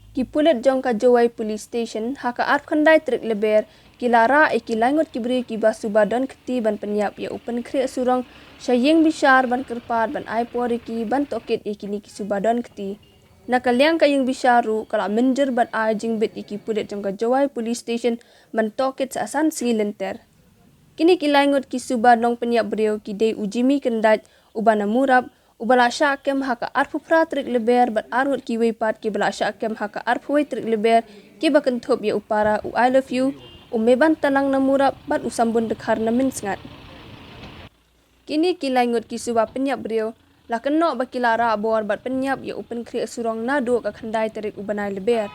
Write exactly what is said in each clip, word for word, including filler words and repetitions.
Ki pulit jong ka Jowai Police Station ha ka arphew khyndai tarik Lber ki la rah ïa ki laingut ki briew kiba suba don kti ban pynïap ïa u pynkhreh surong sha ïing bishar ban kyrpad ban ai por ïa ki ban tohkit ïa kine ki suba don kti. Na ka liang ka ïing bishar ruh ka la mynjur ban ai jingbit ïa ki pulit jong ka Jowai Police Station ban tohkit sa san sngi lynter. Kine ki laingut ki suba nongpynïap briew ki dei u Jimmy Kyndait uba na Murap, uba la shah kem ha ka arphew phra tarik Lber bad arngut kiwei pat kiba la shah kem ha ka arphew wei tarik Lber kiba kynthup ïa u para u I Love You, u Meban Talang na Murap bad u Sambun Dkhar na Mynsngat. Kine ki laingut ki suba pynïap briew la kynnoh ba ki la rah bor bad pynïap ïa u pynkhreh surong naduh ka khyndai tarik u bnai Lber.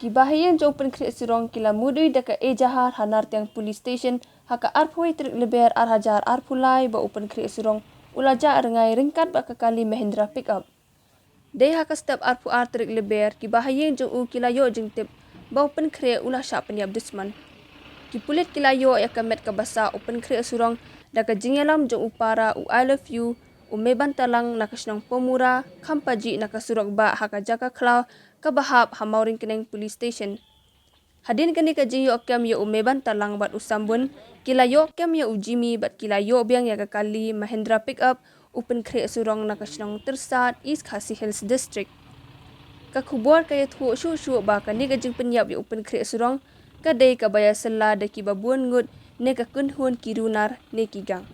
Kiba ha ïing jong u pynkhreh surong ki la mudui da ka ejahar ha Nartiang Police Station ha ka arphew wei tarik Lber ar hajar arphew lai ba u pynkhreh surong u la jah rngai ryngkat bad ka kali Mahindra pickup. Dei ha ka step arphew ar tarik Lber kiba ha ïing jong u ki la ïoh jingtip ba u pynkhreh u la shah pynïap dusmon. Ki pulit ki la ïoh ïa ka met ka basa u pynkhreh surong da ka jingïalam jong u para u I Love You, u Meban Talang na ka shnong Pomura, kham pajih na ka surok bah ha ka jaka khlaw kaba hap ha Mawryngkneng Police Station. Hadien kane ka jingïoh kem ïa u Meban Talang bad u Sambun, ki la ïoh kem ïa u Jimmy bad ki la ïoh biang ïa ka kali Mahindra pickup u pynkhreh surong na ka shnong Tyrsad, East Khasi Hills District. Ka khubor ka ïathuh shuh shuh ba kane ka jingpynïap ïa u pynkhreh surong ka dei kaba ïasylla da kiba bun ngut ne ka kynhun ki runar ne ki gang.